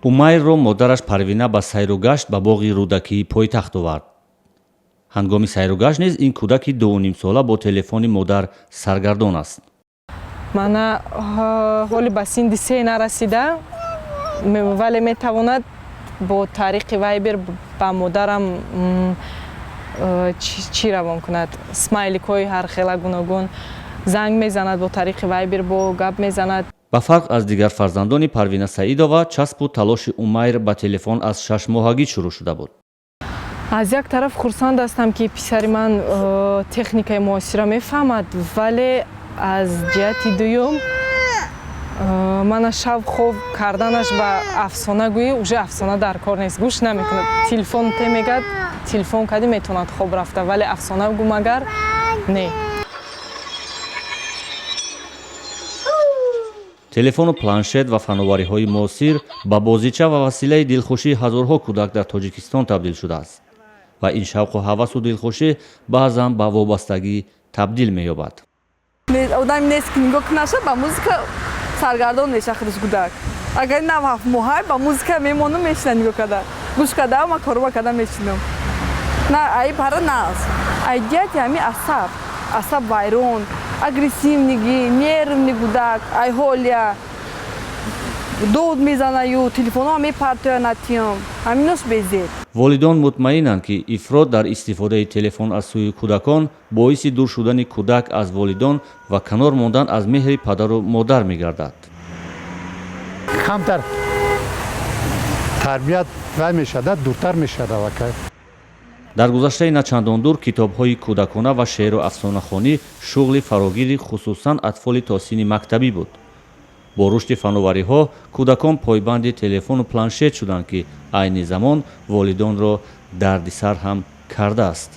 Умайрро модараш Парвина ба сайру гашт ба боғи Рӯдакии пойтахт овард. Ҳангоми сайру гашт низ ин кӯдаки дуюнимсола бо телефони модар саргардон аст. Мана, ҳоли ба синни 3 нарасида, вале метавонад бо тариқи Вайбер ба модарам чӣ равон кунад, смайликҳои ҳархела гуногун, занг мезанад, бо тариқи Вайбер бо гап мезанад. Ба фарқ аз дигар фарзандони Парвина Саидова, часпу талоши Умайр ба телефон аз шашмоҳагӣ шурӯъ шуда буд. Аз як тараф хурсанд ҳастам, ки писари ман техникаи муосира мефаҳмад, вале аз ҷиҳати дуюм мана шаб хоб карданаш ба афсонагӯӣ, уже афсона дар кор нест, гӯш намекунад. Телефон те мегад, телефон кардӣ, метавонад хоб рафта, вале афсона гӯ магар не. Телефону планшет ва фановариҳои муосир ба бозича ва василаи дилхушии ҳазорҳо кӯдак дар Тоҷикистон табдил шудааст ва ин шавқу ҳавасу дилхушӣ баъзан ба вобастагӣ табдил меёбад. Одами нест, ки нигоҳ наша, ба музыка саргардон меша худаш кӯдак. Агар нав 7 моҳай, ба музыка мемонам, мешина, нигоҳ карда, гӯш карда, ма коруба карда мешинам. На ай пара нағз, ай ҷиҳати ҳами асаб вайрон, агрессивный гӣ, нервный кӯдак, ай ҳолия дод мезанаю, телефонҳо мепартоя, натиём, ҳаминош безеб. Волидон мутмаинанд, ки ифрот дар истифодаи телефон аз сӯи кӯдакон боиси дур шудани кӯдак аз волидон ва канор мондан аз меҳри падару модар мегардад. Камтар тарбият вай мешавад, дуртар мешавад аллакай. Дар гузаштаи начандон дур китобҳои кӯдакона ва шеъру афсонахонӣ шуғли фарогири хусусан атфоли то синни мактабӣ буд. Бо рушди фановариҳо кӯдакон пойбанди телефону планшет шуданд, ки айни замон волидонро дардисар ҳам кардааст.